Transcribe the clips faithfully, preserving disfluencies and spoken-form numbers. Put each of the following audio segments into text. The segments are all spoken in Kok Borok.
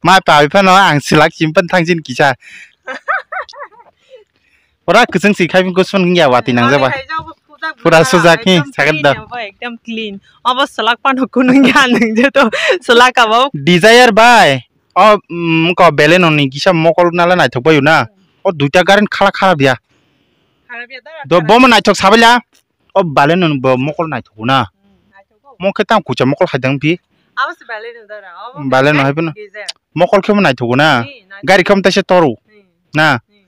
Ma pawi phano ang silak chim pan thang jin kisa. Pura kwchwng si khai kusung ya wati nang jaba. Pura sujak hi sagat da. Ekdom clean. Obo silak pano kunung ya nang je to silak abo. Desire bai. O, mm, ko Baleno ni kisa mokol nala naithok bayu na. O duita gari khala khala dia. Khala dia da. Do bomo naithok sabaila. O Baleno ni bo mokol naithok na. Hmm, naithok. Mo khe tam kucha mokol hai dang phi. Abo se Baleno da ra. Obo Baleno hai phano. Desire. Mokol khe mo naithok na. Hmm, naithok. Gari khe mo taisa toru. Hmm. Na. Hmm.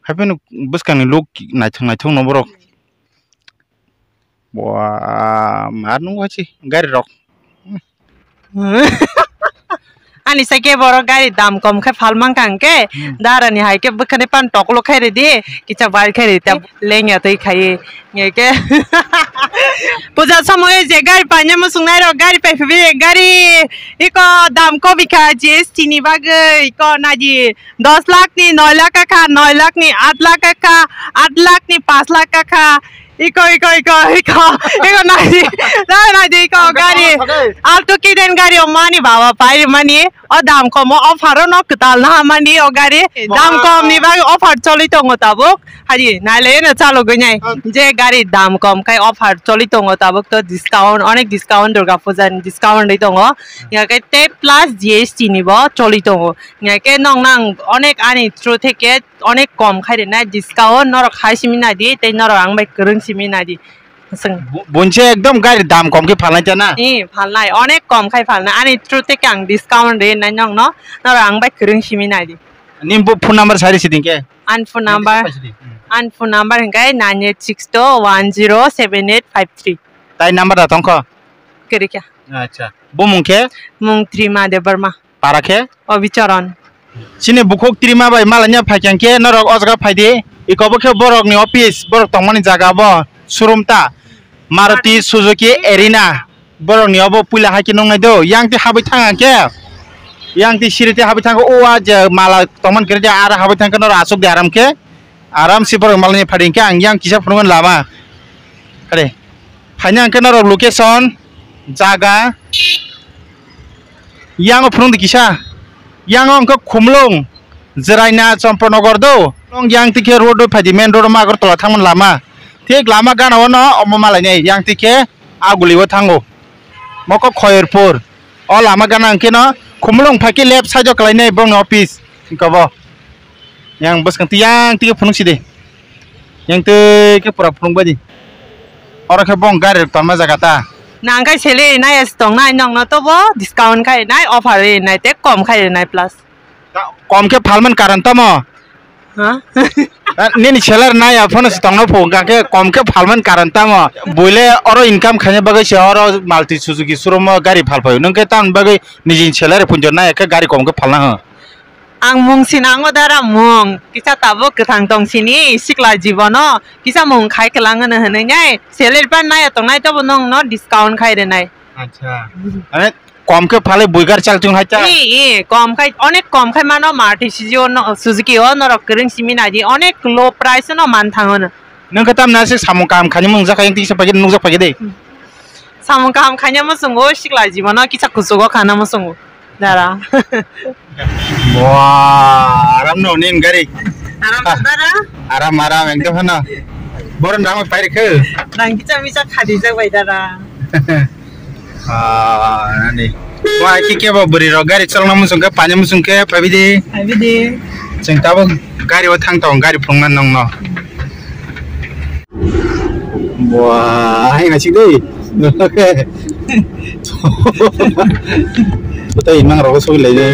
Hai phano bwskang ni lok naithok naithok no borok. Hmm. Wa, mar nung wachi gari rok. Ani sai ke borok gari dam kom khe phalmang kang khe, hmm, dara ni hai khe bwkhani pan toklo khai ridi, kicha bai khai ridi, lengya twi khai nge khe. Puja somoy je gari paina mo sungnai rok gari pai phibi gari iko dam kobi kha G S T ni bagwi iko naji dos lakh ni noi lakh kha, noi lakh ni at lakh kha, at lakh ni pas lakh kha. Iko, iko, iko, iko, iko, naidi, nai, naidi, iko, gari. Alto kiden gari o mani baba pai mani, o dam kom o offer o no kwtal na mani o gari, dam kom ni bagwi offer choli tongo tabuk, hari, naile no chalo gwi nai, je gari dam kom kai offer choli tongo tabuk to discount, onek discount, Durga Puja ni discount ri tongo, ya kai te plus G S T ni bo choli tongo, ya ke nong nang onek ani through theke onek kom khai rinai discount, norok hai simi naidi, tei norok ang bai kwrwng simi naidi. Swng. Bu-, bunse ekdom gari dam kom khe phalnai ta na? Ee, phalnai, onek kom khai phalnai. Ani through theke ang discount rinai nongno, norok ang bai kwrwng simi naidi. Nini bo phone number sai risi din khe? Ani phone number, ani phone number hingkai nine eight six two one zero seven eight five three. Tai number da tongkho? Kwrwi kha. Acha. Bo mung khe? Mung Trima Debbarma. Para khe? Obicharan. Chini bukhuk Trima bai malanya phaikang khe norok o jaga phaidi. Ikobo khe borokni office, borok tongmani jaga bo showroom ta. Maruti Suzuki Arena. Borokni obo puila hai khe nungnai do. Yang twi habwi thang ang khe. Yang twi siri twi habwi thang khe o a je mala tongmani khe aro habwi thang khe norok aswk de aram khe. Aram se borok malani phaidi hwnkhe ang yang kisa phunukmani lama. Kare. Phaina hwnkhe norok location, jaga. Yang o phunukdi kisa. Yang o hwnkhe Khumlung, Jeraina, Champaknagar do. Nong yang tikhe road o phaidi main road o ma Agartala thangmani lama. Thik lama gana o no omo malainai yang tikhe Aguli o thango. Moko Khoyerpur. O lama gana hwnkhe no Khumlung phaikhe left side o kwlainai bongni office. Hwnkhe bo. Yang bwskang twi yang twi phunuk si de. Yang twi khe pura phunuk bai di. Oro khe bong gari rok tonma jaga ta. Nang kai sele nai as tong nai nong no tobo discount khai nai offer ri nai te kom khai ri nai plus. Ta-, kom khe phalman karon tamo? Ha? Ah, nini seller nai a phone si tongno pho ga khe kom khe phalman karon tamo? Buile oro income khaina bagwi se oro Maruti Suzuki showroom o gari phal phaio. Nwng khe tamni bagwi nijini seller punjo nai khe gari kom khe phalna ho. Ang mung sinango dara mung. Kisa tabuk kwthang tong sini sikla jibono. Kisa mung khai kwlang hwnwi hwnwi nai. Seller pan nai tong nai tobo nong no discount khai rwnai. Acha. Ane kom khe phalai buigar chal chung hai cha. Ee, ee, kom khai, onek kom khai mano Maruti Suzuki o no, Suzuki o norok kwrwng simi nai di. Onek low price no man thango no. Nwng khe tamni aswk samung kaham khainwi mwngjak kha, yang tisa paikhe nukjak paikhe de. Samung kaham khaina muchungo, sikla jibono kisa kuchugo khana muchungo. Dara. Wah, aram no nin gari. Aram dara? Aram, aram, ekdom hano. Boron rang pai rikhe. Rang kisa misa khadi jak bai dara. Ah, nani. Wah, ki kebo bwrwi rok gari cholokna muchung khe, paina muchung khe, phaibidi. Phaibidi. Chwng tabuk gari o thang tong, gari phunukna nongno. Wah, hai nasik dei. Tei mang rok soi lai dei.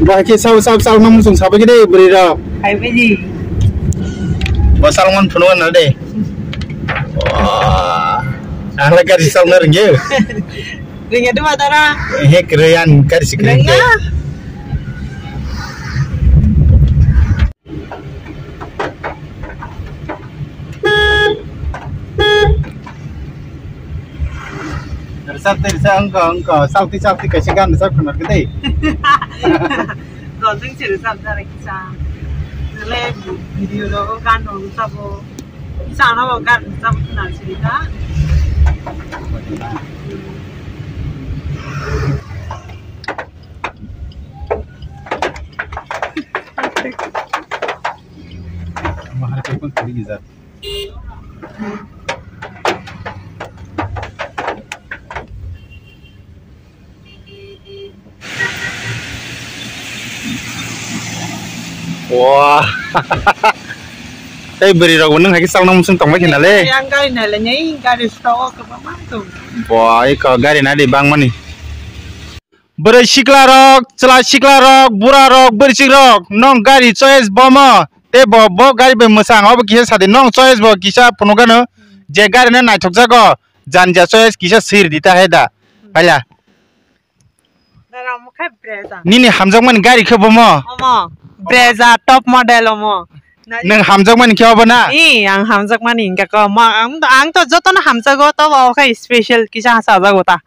Wah, ki sau, sau, sau nang muchung sabai dei, bwrwi rok. Phaibidi. Bo salmon phunukna dei. Wah. Ang le gari salna ringye. Ringye duma dara. He kreyan gari si kreyan. Ringya. Rwchap tei rwchap wngkha, wngkha. Salti, salti kaisa gan rwchap khwna rwgwi tei. Dol jeng se rwchap jara kisa. Nale video rogo gan rok rwchabo. Kisa ano bo gan rwchabo khwna siri ta. Wah. Tei bwrwi rok bo nwng hai khe chalna muchung tongbai khe nale. Yang gari nai le nei, gari stock o kwbangma tong. Bo iko gari nadi bangmani. Bwrwi sikla rok, chwla sikla rok, bura rok, bwrwi sik rok, nong gari choice bomo. Tei bo, bo gari bai mwchang, obo kisa sadi, nong choice bo kisa phunukgano, je gari no naithok jago, janja choice kisa sir di ta hai da. Paila. Dara omo khai Brezza. Nini hamjakmani gari khe bomo? Omo, Brezza top model omo. Nwng hamjakmani khe obo na? Ee, ang hamjakmani hingka ko. Mo, ang, ang to jotono hamjago, to omo khai special kisa sajago ta.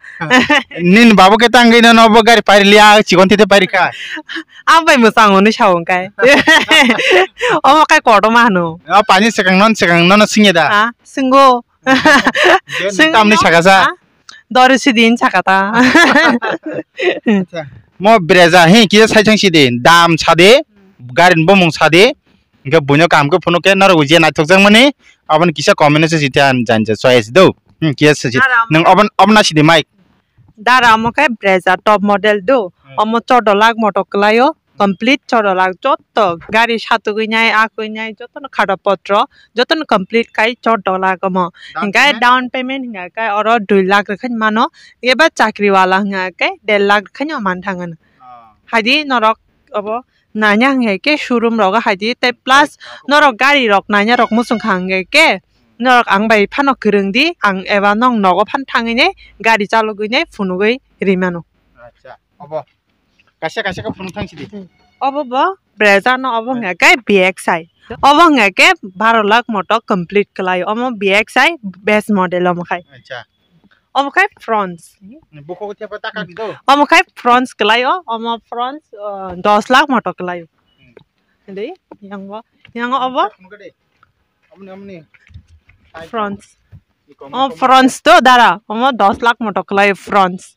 Nini babu khe tangwi no, no bo gari pairi liya, chikon tete pairi kha. Ang bai mwchang hwnwi sao hwnkhai. Omo khai kotorma hwno. O pani swkang non swkang nono swngya da? Ha, swnggo. Swng tamni no? Sakasa? Ha? Dori sidin sakata. Acha. Mo Brezza, he, kisa sai thang sidi, dam sadi, garin bomung sadi, hingke buino kaham khe phunuk khe norok je naithok jak mani, aboni kisa comment se sitya janja choice do. Hmm, kisa sidi. Nara nwng obon, obona sidi mic. Dara omo khe Brezza top model do. Hmm. Omo chordo lakh moto kwlaio. Complete chordo lakh jotto gari satugwi nai, akwui nai, jotono khata potro, jotono complete khai chordo lakh omo. Down payment? Hingkhe down payment hingkhe oro dui lakh rwkhe mano, eba chakri wala hingkhe der lakh rwkhe man thangano. Oh. Haidi norok obo nanya hingkhe showroom rogo haidi tei plus norok gari rok nanya rok muchung kha hingkhe norok ang bai phano kwrwng di, ang eba nong nogo phan thangwi nai gari chalogwi nai phunugwi rimano. Acha, obo. Kaisa kaisa khe phunuk thang sidi. Hmm. Obo bo Brezza no obo hwnga khe B X I. Obo hwnga khe baro lakh moto complete kwlai. Omo B X I base model omo khai. Acha. Omo khai Fronx. Bukhuk khe pa taka di do. Omo khai Fronx kwlai o. Omo Fronx, uh, dos lakh moto kwlai o. Hmm. Dei, yang bo, yang obo. Phunuk de. Amni, amni. Fronx. Omo Fronx do dara. Omo dos lakh moto kwlai o Fronx.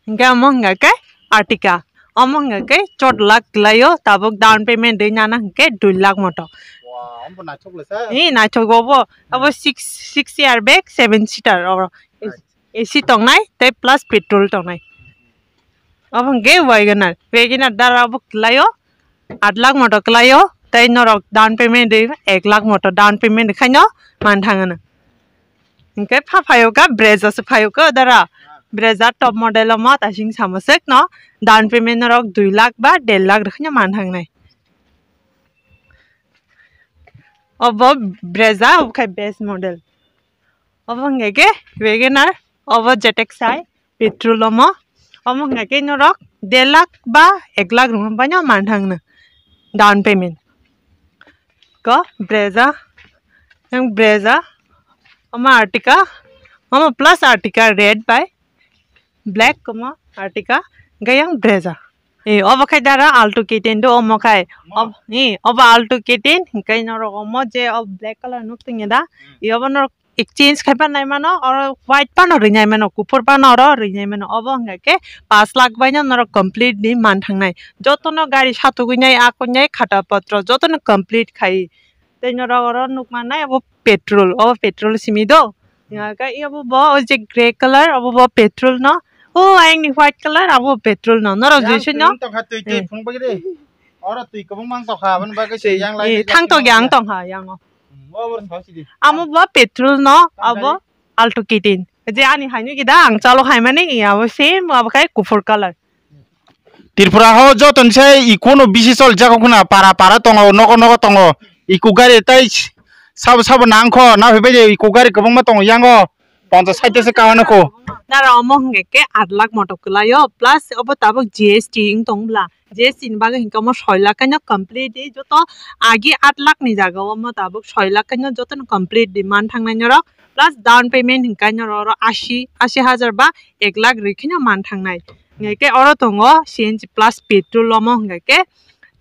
Hingke omo hingke Ertiga. Omo hingke chordo lakh kwlaio, tabuk down payment ri nana hingke dui lakh moto. Wow, omo naithok le sa. Ni naithok obo, abo six, six air bag, seven seater oro. Nice. A C tongnai, tei plus petrol tongnai. Obo hingke WagonR, WagonR dara obo kwlaio, aat lakh moto kwlaio, tei norok down payment ri ek lakh moto down payment ri khaino man thangano. Hingke pha phaio ka Brezza se phaio ka dara. Brezza top model o ma ta sing sama sek no. Down payment norok dui lakh ba der lakh rwkhe man thangnai. Obo Brezza obo khai base model. Obo hingke ke WagonR, obo Z X I. Petrol omo, omo hingka khe norok der lakh ba ek lakh rwma baino man thangno down payment. Ko Brezza, yang Brezza, omo Ertiga, omo plus Ertiga red bai black omo Ertiga, hingka yang Brezza. E, obo khai dara Alto K ten do omo khai. Omo. Ob-, e, obo Alto K ten, hingka norok omo je o black color nuk tongya da. Hmm. E, obo norok exchange khai panai mano, oro white pano rinai mano, kuphur pano oro rinai mano, obo hwnga khe paanch lakh baino norok complete ni man thangnai. Jotono gari satugwi nai, akoi nai, khata potro jotono complete khai. Tei norok oro nuk mannai obo petrol, obo petrol simi do. Hwnga khe obo bo, o je grey color, obo bo petrol no. O ayang ni white color, abo petrol no. Norok jesu no. Twi tongkha, twi, twi phung bagwi de. Oro twi kwbangma wng tongkha, aboni bagwi se yang lai. Thang tongya, ang tongkha, yang o. Hmm, obo rwng thok sidi. Amo bo petrol no, abo Alto K ten. Je ani haino gida ang chalo haimani, abo same, abo khai kuphur color. Tripura ho joto ni sai iko no bisi chol jago khuna, para para tongo, nogo nogo tongo. Iko gari tai sabo sabo nangkho, na phai bai iko gari kwbangma tongo yango. Ponchas sait se kawa nukho. Dara omo hwnga khe aat lakh moto kwlaio, plus obo tabuk G S T wng tong bla. G S T ni bagwi hwnka omo soi lakh kaino complete di, joto agi aat lakh ni jaga o omo tabuk soi lakh kaino jotono complete di man thangnai norok, plus down payment hwnka norok oro ashi, ashi hajar ba ek lakh rwi kheno man thangnai. Hwnga khe oro tongo C N G plus petrol omo hwnga khe,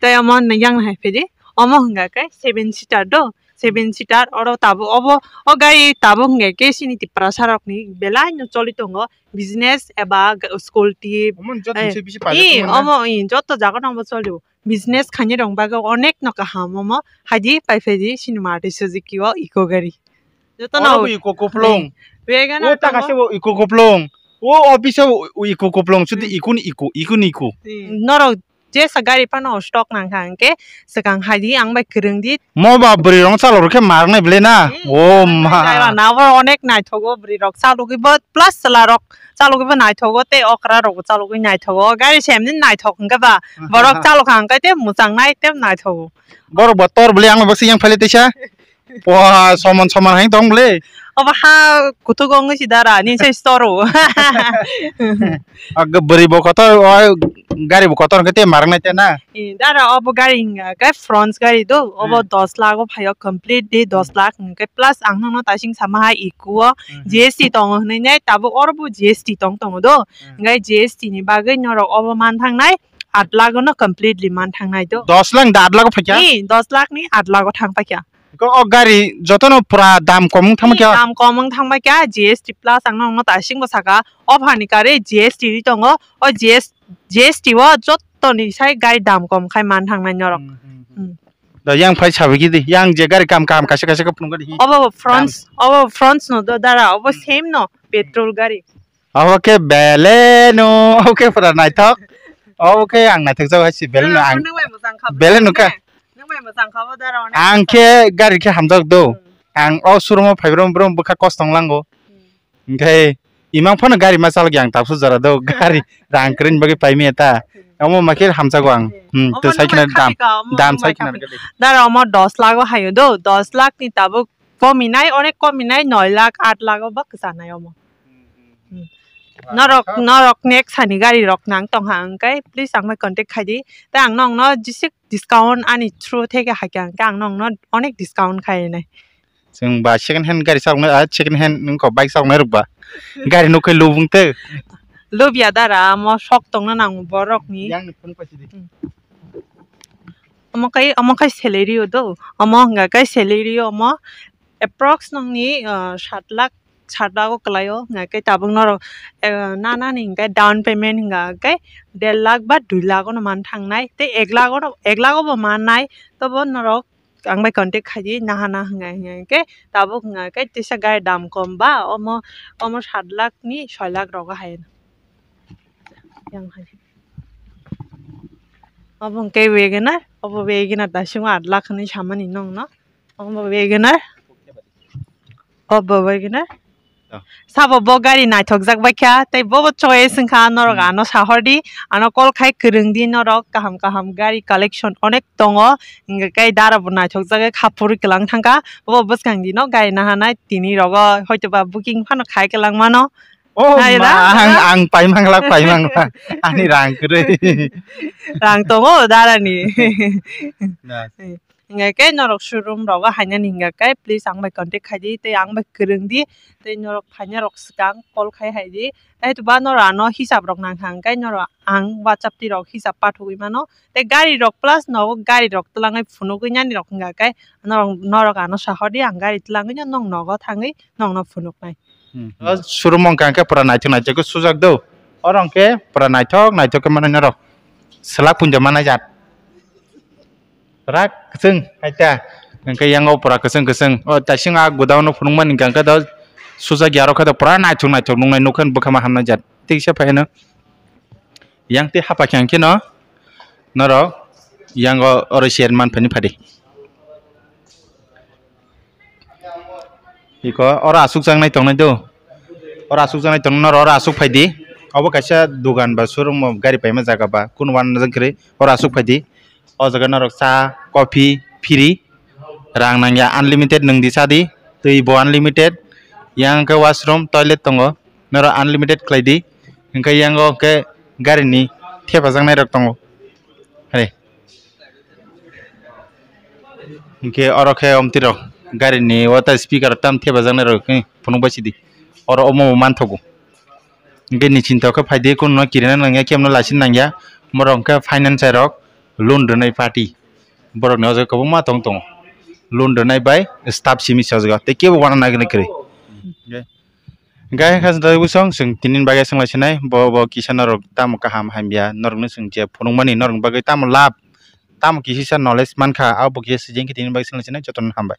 tei omo yang hai phedi, omo hwnga khe seven seater do. seven seater, oro tabuk obo, o gari tabuk hwnkhe ke chini Tiprasa rokni belai no choli tongo, business eba g-, school trip. Omo joto eh, se bisi paijak i, tongmani na? Omo i, joto jaga no omo choli o. Business khainai rok bagwi onek no kaham omo. Haidi pai phaidi chini Maruti Suzuki o Eeco gari. Joto no. Oro bo Eeco kuplung. Wagon o taka se bo Eeco kuplung. O office o Eeco kuplung. Sudi Eeco ni Eeco, Eeco ni Eeco. Norok jesa gari phano stock nangkha hwnkhe swkang haidi ang bai kwrwng di. Mo ba bwrwi rok chalok rw khe ma rwnai bwle na? Eh, o ma. Driver na bo onek naithogo bwrwi rok chalogwi bo plus chwla rok chalogwi bo naithogo tei okra rok bo chalogwi naithogo. Gari se emni naithok hwnkhe ba borok chalokha hwnkhe tei mwchang nai tei naithogo. Borok bo tor bwle ang bo siyang phaile teisa. Poha soman soman hai tong bwle. Obo ha kuthuk wngwi si dara ni se store o. Aga bwrwi bo kotor, o gari bo kotor hwnkhe tei ma rwnai te na? Eh, dara obo gari hwnga khe front gari do, obo hmm dos lakh o phaio complete di dos lakh hwnkhe plus ang nono taising sama hai Eeco o hmm G S T tongo hwnwi nai tabuk oro bo G S T tong tongo do. Hmm. Hwnkhe G S T ni bagwi norok obo man thangnai aat lakh o no completely man thangnai do. Dos lakh da aat lakh o phaikha? Eh, dos lakh ni aat lakh o thang paikha. Ko o gari jotono pura dam kom wng thangma kya? Dam kom wng thangma kya, G S T plus ang nokno taisingbo saka, o phani kare G S T ri tongo, o G S, G S T o jotoni sai gari dam kom khai man thangnai norok. Hmm, hmm, hmm. Hmm. Da yang phai sabi gidi, yang je gari kam kam kaisa kaisa khe phunukgadi hi. Obo front, dam. Obo front no do dara, obo hmm same no, petrol gari. Obo khe Baleno, obo khe pura naithok. Obo khe ang naithok jak hai si Baleno ang. Nang bai mwchang kha Baleno kha. Nang bai mwchang kha bo dara onek. Ang khe gari khe hamjak do. Hmm. Ang o showroom o phai brum brum bwkha kosto wng lango. Hmm. Hwnkhe imang phano gari ma chalok yang tapsu jora do. Gari rang kwrwini bagwi pai maya ta. Hmm. Omo ma khe hamjago ang. Hmm. Hmm, omo to sai khna dam. Dam sai khna. Dara omo dos lakh o hayo do. Dos lakh ni tabuk kominai, onek kominai, noi lakh, aat lakh o ba kwchanai omo. Hmm. Norok, norok next hani gari rok nang tongkha hwnkhe, please ang bai contact khai di. Tei ang nokno jisik discount ani through theke haikha hwnkhe ang nokno onek discount khai nai. Chwng ba second hand gari chaloknai, ah, second hand wngkha bike chaloknai rok ba. Gari nukhe lubung tei. Lubya dara, omo sok tongna nango borokni. Yang ni phone paisidi. Hmm. Omo kai, omo kai salary o do. Omo hwnga kai salary o omo approx nokni, ah, sat lakh, sat lakh o kwlai o. Hwnga kai tabuk norok, eh, nana ni hwnga kai down payment hwnga kai der lakh ba dui lakh o no man thangnai. Tei ek lakh o no, ek lakh o bo mannai. Tobo norok ang bai contact khai di, naha na hwnga hwnga kai tabuk hwnga kai teisa gari dam kom ba omo, omo sat lakh ni soi lakh rogo hai. Yang hai. Obo hwnkhe Wagoner, obo Wagoner daising aat lakh hinwi samani nokno. Obo Wagoner. Obo Wagoner. Oh. Sabo bo gari naithokjak bai kha, tei bobo choice wngkha, norok hmm ano sahor di, ano call khai kwrwng di norok, kaham kaham gari collection onek tongo, hwnkhe kai dara bo naithokjak kha phuru kwlang thangkha, bo bwskang dino gari nahanai tini rogo hoitoba booking phano khai kwlang mano. Oh, hai ma, da, ang, da? Ang paimang lak, paimang lak. Ani rang kwrwi. Rang tongo, darani. Na. Hingke norok showroom rogo hainani hingke, please ang bai contact khai di, tei ang bai kwrwng di, tei norok phaina rok swkang call khai hai di. Tei tuba norok ano hisab rok nang kha, hingke norok ang WhatsApp twi rok hisab pathogwi mano. Tei gari rok plus nogo gari rok twlangwi phunugwi nani rok hingka khe norok, norok ano sahor di, ang gari twlangwi no nong nogo thangwi nongno phunuknai. Hmm. O showroom wngkha hwnkhe pura naithok naithok khe sujak do. Oro hwnkhe pura naithok naithok khe manwi norok. Swlak punja manai jat. Pura kwchwng hai ta. Hwnkhe yango pura kwchwng kwchwng. O taising a godown no phunukmani hwnkha hwnkhe do sujak ya oro khe do pura naithok naithok nuknai nukha bwkha ma hamnai jat. Tei kisa phai hwno. Yang tei hapa khe ang khe no norok yango oro share man phani phadi. Iko oro asuk jaknai tongnai do. Oro asuk jaknai tong norok oro asuk phaidi. Obo kaisa dogan ba showroom o gari paima jaga ba kunu uanajak kwrwi oro asuk phaidi. O jaga norok cha, coffee, free. Rang nangya unlimited nwng di cha di. Twi bo unlimited. Yang khe washroom, toilet tongo. Norok unlimited khlai di. Hwnkhe yango khe gari ni thepajaknai rok tongo. Hai. Hwnkhe oro khe omtwi rok gari ni o tai speaker tam thepajaknai rok khe phunuk bai sidi. Oro omo bo manthogo. Hwnkhe ni chinta khe phaidi, kununo kirina nangya, kemno laichina nangya. Borok hwnkhe finance rok loan rwnai party. Borokni o jaga kwbangma tong tongo. loan rwnai bai staff simi sajgo, tei kebo wana nagini kwrwi. Hwnkhe kha da bwsong chwng tini bagwi swnglai sinai, bo bo kisa norok tamo kaham hamya, norokno chwng je phunukmani norokni bagwi tamo lab, tamo kisa knowledge mankha, abo kisa sijeng khe tini bagwi swnglai sinai, jotono hambai.